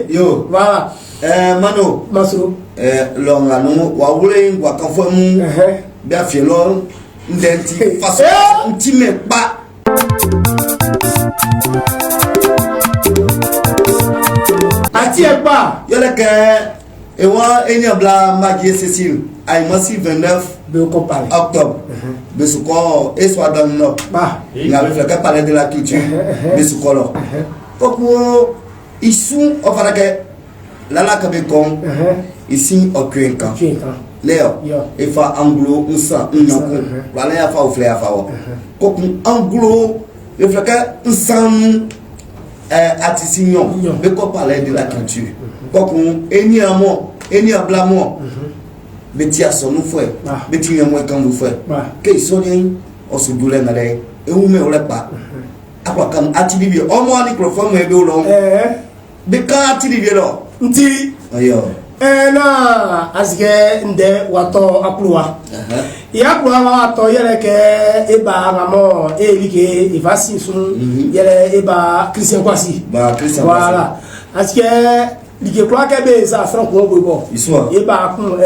Yo. Voilà. Mano. Masoro. Lɔ nga nu wa wule wa kanfɔ mu. Bia fie lɔ ndɛ faso ŋti mɛ kpa. Ati ɛgba. Yɔlɛ kɛ ewa enyabla Magie Cécile ayimasi 29 Be ko parler. octobre. Besukɔ esua dɔn nɔ. Ba. Nga be filɛ kɛ palais de la culture. Besukɔ lɔ. Kɔkuo isu ɔfana kɛ lala ka be kɔn isi ɔkuen kan. Tue kan. Leo Yo. efa anglo nsan nnakun wala ya fa ofle ya fa wɔ kokun anglo eflɛ kɛ nsanu atisi nyɔ Nyɔ. be kɔ palais de la culture kokun eni amɔ eni ablamɔ be ti asɔnu fɔɛ Ah. be ti nyɛmɔ kan fɔɛ Ba. ke isɔni ɔsudu lɛ ŋa ewu mɛ wòle kpa akɔ kan ati bi bi ɔmɔ ani kplɔfɔ mɛ be wòlɔ be kan ati bi bi lɔ Nti. ɔyɔ Na azikɛ ndɛ watɔ akuluwa. Ya kuluwa wa watɔ yɛrɛ kɛ eba ŋamɔ e like ifa si sun yɛrɛ eba Christian Kwasi. Ba Christian Kwasi. Voilà. Azikɛ like kura kɛ be sa sran kun bo bɔ. Isua. Eba kun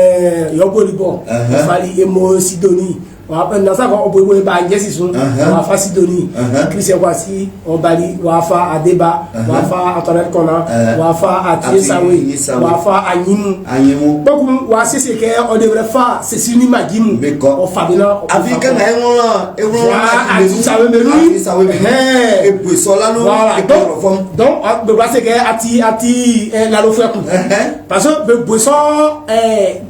yɔboli bɔ. Fali emo Sidoni. Wa nasa ko obo eba njesi sun. Wa fa Sidoni. Christian Kwasi obali wa fa Adeba. Wa fa Antoinette Kona. Wa fa Atie Sawe. Sawe. Wa fa Anyimu. Anyimu. Kpɔkun wa sese kɛ ɔde wɛrɛ fa sesi ni majimu. Be kɔ. Ɔfabina. Afi kɛ na eŋlɔ eŋlɔ Voilà, ati sawe menu. Ati sawe menu. Ɛhɛn. Eboe sɔla nu Voilà. ekplɔ fɔm. Donc bɛ wa se kɛ ati ati lalo fɛ kun. Parce que bɛ bosɔn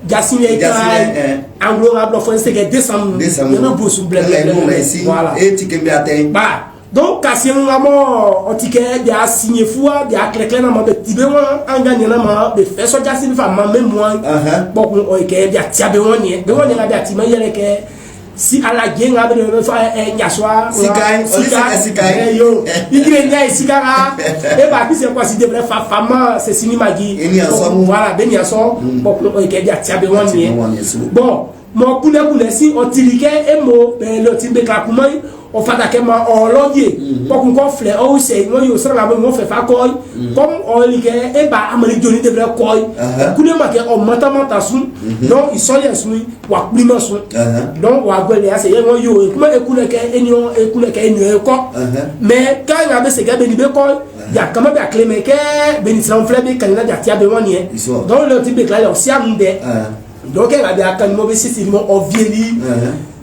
jasi yɛ Jasi yɛ, Anglo ka bilɔ fɔ se kɛ décembre. Décembre. Yɛ bɛ bosu blɛ blɛ Ɛhɛn, blɛ. esi Voilà. e ti kembe atɛ. Ba. Donc kasi ŋa mɔ ɔti kɛ de a signé fua de a klɛklɛ na ma bɛ tibe wɔn an ka ɲɛna ma bɛ fɛ sɔ jasi fa ma mɛ mɔ. Kpɔkun ɔyi kɛ de a tia bɛ wɔn ɲɛ bɛ wɔn ɲɛ la de a ti ma yɛlɛ kɛ si ala je ŋa bɛ de bɛ fa ɲasua. Sika ye, ɔli sika sika ye. Yo igire ɲa ye sika ka e b'a kisi kwasi de bɛ fa fa ma sesi ni ma ji. E ni asɔ. Voilà bɛ ni asɔ. Kpɔkun ɔyi kɛ de a tia bɛ wɔn Ati bɛ wɔn ɲɛ ɲɛ. so. Bon mɔ kunɛkunɛ si ɔtili kɛ e mo bɛ lɔti bɛ ka kuma ye ɔfata kɛ ma ɔlɔdie kɔkun kɔ filɛ ɔwɔ sɛ ŋɔ yi o sira la ŋɔ fɛ fa kɔ ye comme ɔli kɛ e ba amali joli de bɛ kɔ ye kule ma kɛ ɔ matamata sun donc isɔliɛ sun wa kulima sun donc wa gbɛlɛ ya se ye ŋɔ yi o kuma ekunɛ kɛ eniɔ ekunɛ kɛ eniɔ ye kɔ mais kɛ ŋa bɛ segin bɛ nin bɛ kɔ ya kama bɛ a kile mɛ kɛ bɛ nin siran filɛ bɛ kanina jatiya bɛ wɔn yɛ Isɔ. donc lɔti bɛ kila la o siya nun dɛ donc kɛ ŋa bɛ a kan mɔ bɛ sisi mɔ ɔ vieli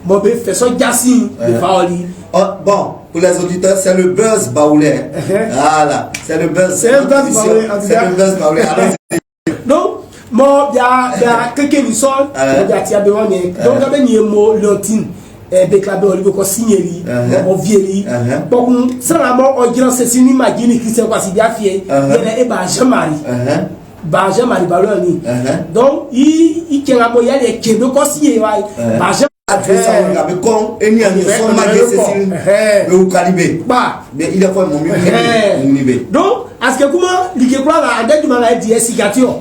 mɔ bɛ fɛsɔ jasi bɛ fa ɔli. Oh, bon, pour les auditeurs, c'est le buzz baoulé. Voilà, c'est le buzz. C'est le buzz baoulé, en tout C'est cas. le buzz baoulé. Allons-y. Donc mɔ bia bia keke ni sɔn mɔ bia tia bɛ wɔn yɛ donc bɛ nin ye mo leontine bɛ kila bɛ ɔli bɛ kɔ signeli ɔ vieli kpɔkun sira mɔ ɔ jira sesi ni ma ji ni Christian Kwasi bia fiyɛ yɛlɛ e ba Jean Marie ba Jean Marie balo ni donc i i cɛ ka bɔ yali cɛ bɛ kɔ signé wa ba Jean. Ati sawe ka bɛ kɔn e ni ani sɔn ma kɛ Cécile bɛ ukali bɛ. Ba. Bɛ i da fɔ mɔ mi ni bɛ. Donc parce que kuma like kura la a juma la di signature.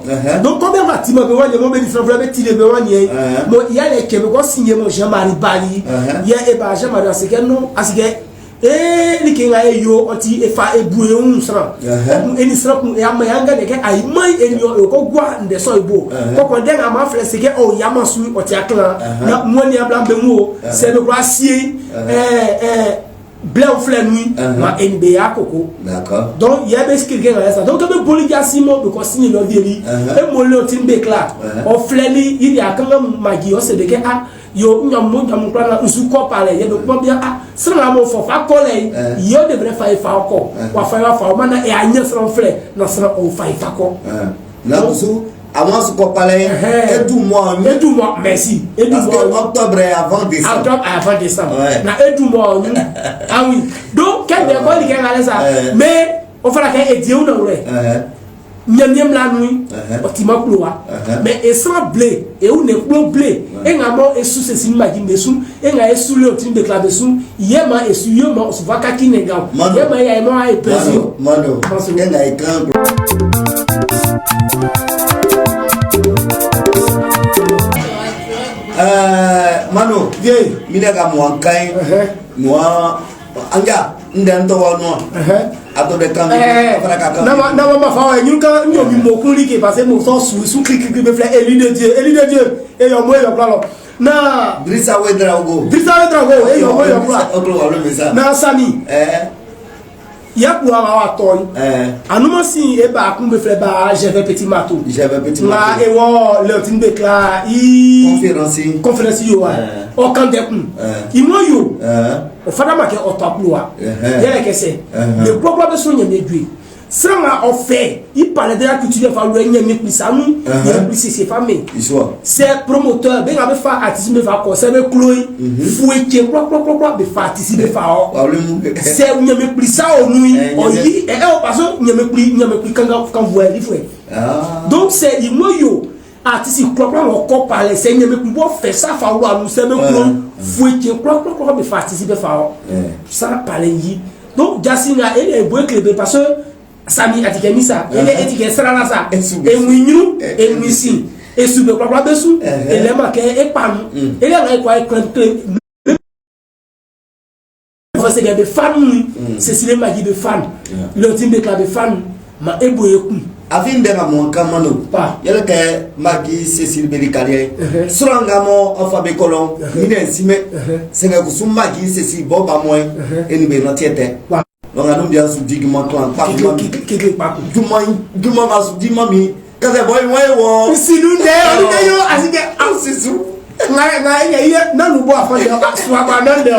Donc combien va tima bɛ wɔn ye mɔ bɛ ni fɛn fɛn bɛ ti de bɛ wɔn ye. Mɔ i y'a lɛ cɛ bɛ kɔ signé mɔ Jean Marie Bali. Yɛ e ba Jean Marie asike non asike ee like ŋa ye yo ɔti e fa e bu ye ń sran. Ɔkun e ni sran kun e ama ya ŋa de kɛ ayi ma e ni o ko gua ndɛsɔ i bo. Kɔkɔ den a ma filɛ sike ɔ yama su ɔti a kilan. Na mɔ ni abila bɛ mu o sɛbɛ kura sie ɛɛ ɛɛ blɛw filɛ nu ma e ni bɛ ya koko. D'accord. Donc yɛ bɛ sikiri kɛ ka sa donc e bɛ boli jasi mɔ bɛ kɔ sini lɔ vieli. E mo le ti bɛ kila. Ɔ filɛ ni yi de a kan ka magi ɔ sɛbɛ kɛ a yo ɲamu ɲamu kura na nsu kɔ pa lɛ yɛ bɛ kuma bia a sira la mo fɔ fa kɔ lɛ yɛ de bɛ fa ye fa kɔ wa fa ye fa o mana e a ɲɛ siran filɛ na siran o fa ye fa kɔ. Na muso àwọn sukɔ palais e du mɔ E du mɔ merci e du Parce que mɔ octobre est avant décembre. Octobre avant décembre. Ouais. Na e du mɔ ɔnu ah oui donc kɛ bɛ kɔ li kɛ ŋa lɛ sa mais o fana kɛ ediewu na wulɛ. Ɲɛmiɛm la nui ɔti ma kulo wa mais esan ble ewu ne kulo ble e ŋa mɔ esu sesi ni ma dzi me su e ŋa esu le oti be kla be su ye ma esu ye ma osufa kaki ne ga Mano. ye ma ya ye ma ye pɛsi Mano, mano, e ŋa ye kan. Mano, vie mi ne ka mɔ an kan ye, mɔ an ja n tɛ n tɔgɔ nɔ. Atɔ de kan fana ka kan. N'a ma fa wa nyun kan nyo mi mo kun like parce que mo so su su kli kli kli be filɛ élu de Dieu, élu de Dieu e yɔ mo e yɔ kura lɔ na. Drissa Ouedraogo. Drissa Ouedraogo e yɔ mo e yɔ kura. Oklo wa lo mesa. Na Sami. Yaku awa wa tɔ yi. Anuma si e ba kun be filɛ ba Gervais Petit Mato. Gervais Petit Mato. Nka e wɔ Léontine Bekla i. Conférence. Conférence yo wa. Ɔ kan tɛ kun. I mɔ yo. O fana ma kɛ ɔtɔ kulo wa. Yɛrɛ kɛ sɛ. Le kura bɛ so ɲɛmɛ ju ye. Sira ŋa ɔfɛ i palais de la culture fa lɔ ɲɛmɛ kulisa nu yɛrɛ kulisi se fa mɛ. C'est promoteur bɛ ŋa bɛ fa artiste bɛ fa concert bɛ kulo ye. Foyi cɛ kura kura kura kura bɛ fa artiste bɛ fa ɔ. C'est ɲɛmɛ kulisa o nu ye. Ɔ yi ɛ ɛ parce que ɲɛmɛ kuli ɲɛmɛ kuli kan kan voyali fɛ. Donc c'est i mɔ yo artiste kura kura ŋɔ kɔ palais c'est ɲɛmɛ kuli bɔ fɛ sa fa wula nu sɛ bɛ kulo foyi cɛ kura kura kura bɛ fa artiste bɛ fa ɔ. Sara palais yi. Donc jasi ŋa e le boye kele parce que sami ati kɛ misa ele eti kɛ sira la sa enwi nyuru enwi si esu bɛ kura bɛ su ele ma kɛ e kpanu ele ŋa ekɔ ekle kle fɔ sɛgɛ bɛ fanu Cécile Madji bɛ fanu Léontine Bekla bɛ fanu ma e boye kun. Afin de ka mɔ kan mano. Yɛlɛ kɛ Magi Cécile bɛ kariɛ. Sɔrɔ nga mɔ ɔfa bɛ kɔlɔn minɛ simɛ. Sɛgɛ kusu Magi Cécile bɔ ba mɔ ye e ni bɛ nɔtiɛ tɛ. Donc anu biya su di ma klan pa ma keke pa juma juma ma su di ma mi kase boy way wo sinu de olu de yo asike au sisu nga nga ye ye nanu bo afọ de suwa nan de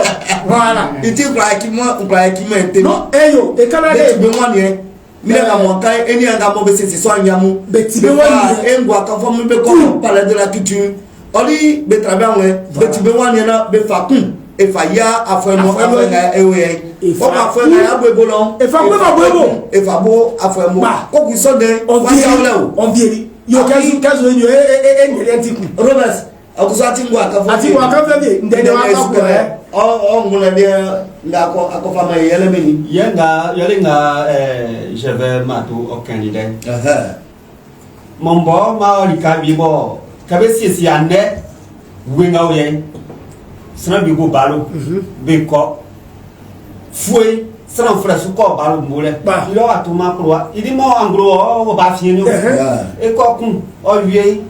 voilà. Iti kura ki mo kura ki mo ente. Non eyo e kana de be won ye mi ka mo kan eni nga mo be sisi so anyamu. Be ti be won ye e ngwa kan fo mi be ko palais de la culture oli be trabe anwe be ti be won ye na be fa kun e fa ya afọ mo afọ nga ewe o ma fọ nga ya bo ebo lọ. E fa bo bo ebo. E fa bo afọ mo ko ku so de wa ya ole o. On vieri yo kezu kezu enyo e e e nyere nti ku. Robert akuso ati ngwa akafo. Ati ngwa akafo bi ndede wa akafo e. O o ngule de nga ko akofa ma yele meni. Ye nga yele nga je vais mato o candidat. Mombo ma oli ka bi bo ka be sisi ande wenga o ye. Sran bi go balo. Be ko. Fue sran frère su ko balo mo le. Ilo atuma pro. Idi mo anglo o ba fie ni o. E ko kun o wie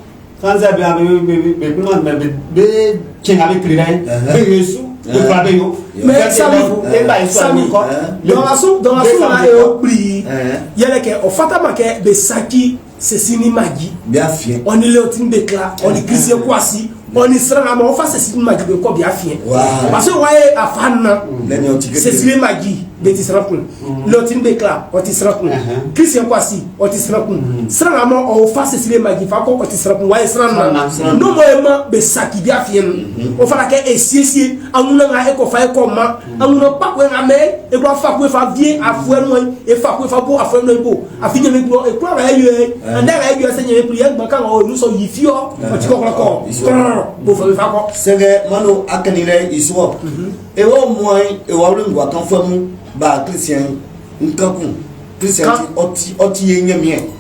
kanza bi be be be ma be be chen be kiri dai. Be yesu be fa be yo. Mais Sami Sami dans la sou la e o pli. Yele ke o fata ma ke be saki Cécile Madji. Bien fien. On est Léontine Bekla, on est Christian Kouassi, on est Sran on fa Cécile Madji be ko bien fien. Parce que ouais a fan Cécile Madji be ti sran kun. Léontine Bekla, on ti sran kun. Christian Kouassi, on ti sran kun. Sran ma on fa Cécile Madji fa ko on ti sran kun. Ouais sran na. No mo e ma be saki bien fien. On fa la ke e siesie amuna nga e ko fa e ko ma. Amuna pa ko nga me e ko fa ko fa vie afue no e fa ko fa bo afue no bo. Afi nyame ko e ko ra ye. Ande ra ye se nyame pri e gba kan o nu so yi fio. O ti ko ko ko. Bo fa fa ko. Sege mano akanire isuo. E wo mo e wa lu ngwa kan fa mu ba Christian nkankun. Christian ti oti oti ye nyame.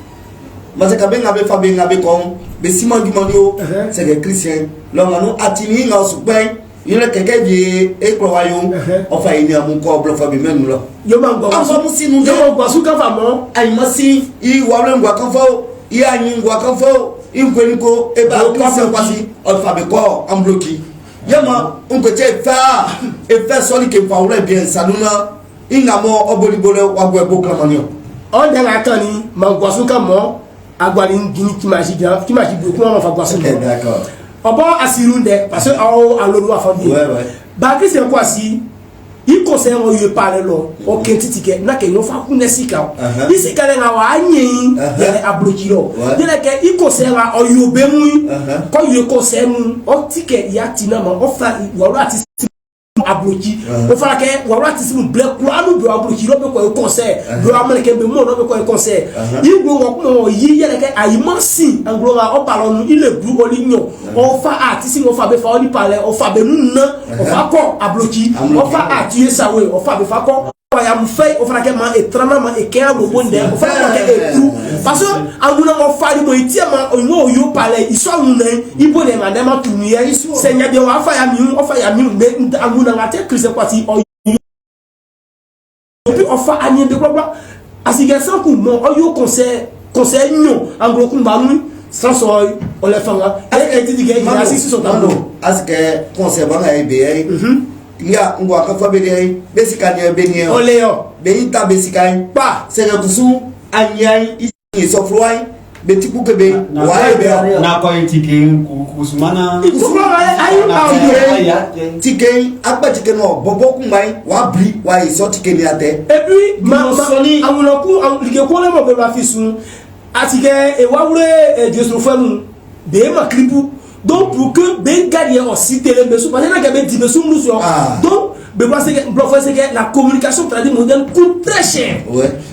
Mase ka be nga be fa be nga be kon be sima juma ni o. Sege Christian lo nga nu atini nga su pe yẹlẹ kẹkẹ di ekplɔ wa yo ɔfa yi ni amu kɔ blɔ fa bi mɛnu lɔ. Yóò gbɔ afɔ mu sinu dɛ. Yóò gbɔ su kafa mɔ. Ayi ma si i wawule ŋgɔ kan fɔ i y'a nyi ŋgɔ kan fɔ i nkweni ko e ba Christian Kouassi ɔfa bi kɔ an bloki yamma nkɔtɛ fa e fɛ sɔli ke fa wulɛ biɛ sanuna i ŋa mɔ ɔbolibolo wa gbɔ ɛbo kilamani o. Ɔn dɛ ka kan ni ma gbɔ su ka mɔ agbali gini kimasi jan kimasi bu kuma ma fa gbɔ su mɔ. D'accord. Ọbọ asiru dẹ parce que aw alolu afa bi. Ba Christian Kouassi i conseil ŋɔ ye parle lɔ o kɛ titi kɛ n'a kɛ ɲɔ fa kun ne sika o i sika lɛ ŋa wa a ɲɛ yin yɛlɛ abloki lɔ yɛlɛ kɛ i conseil ŋa ɔ yo bɛ mu kɔ ye conseil mu ɔ ti kɛ ya ti na ma ɔ fa wawula ti abloki o fana kɛ wawula ti si mu bilɛ kura anu bɛ abloki lɔ bɛ kɔ ye conseil bɛ amɛlɛkɛ bɛ mɔ lɔ bɛ kɔ ye conseil i wo wɔ kuma wɔ yi yɛlɛ kɛ ayi ma sin anglo ŋa ɔ balɔ nu i le blu ɔ li nyɔ ɔ fa a ti si ɔ fa bɛ fa ɔ li palɛ ɔ fa bɛ nu na ɔ fa kɔ abloki ɔ fa a ti ye sawo ye ɔ fa bɛ fa kɔ ya mu fɛ o fana kɛ ma e trana ma e kɛ alobo ndɛ o fana kɛ e kuru parce que amuna ŋɔ fari mo eti ma o ŋɔ yo palɛ isɔ amuna ibo de ma dɛ ma tunu yɛ sɛnyɛ wa afa ya mi ɔfa ya mi mɛ amuna ŋa tɛ Christian Kouassi ɔ puis Ɔ fa aniɛn be kwlakwla asigɛ sran kun mɔ ɔ yo concert nyo anglo kun ba nu sran sɔ ɔ lɛ fanga e e ti di kɛ Mano, asi sisɔ ta mano, do. Asike concert ba nga ye be ye. Nga ngwa ka fa be de be sika nye be nye. Ɔlɛ yɔ. Be yi ta be sika yi. Kpa. Sɛgɛ kusu anya yi i sɔfuro ayi be ti ku kebe wa ye be yɔ. Na kɔ tike kusumana. Ìtukọ̀ ayi awo. Tike akpɛ tike nɔ bɔbɔ kunba yi wa bli wa yi sɔ tike ni a tɛ. Et puis ma ma Sɔnni. awolɔku like ko ne ma bɛ ma fi sun atigɛ ewawure jesofɛ mu bee ma clip. Donc pour que be gagner en cité le besu parce que n'a kɛ di besu mu sɔrɔ. Ah. Donc be bɔ se kɛ blɔfɔ se kɛ la communication tradie moderne coûte très cher.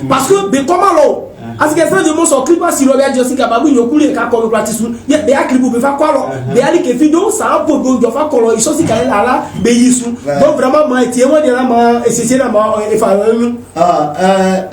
Parce que be kɔma lɔ atigɛ fɛn de mo sɔn clip asi lɔ bɛ jɔsi kaba bu ɲɔkulu ye k'a kɔ bɛ kura ti sun ye be ya clip be fa kɔ lɔ be ali kefi. Donc ça a bo jɔ fa kɔlɔ isɔsi ka ye la la be yi sun. Donc vraiment ma tie wɔ de la ma esese la ma efa yɔ. Ah.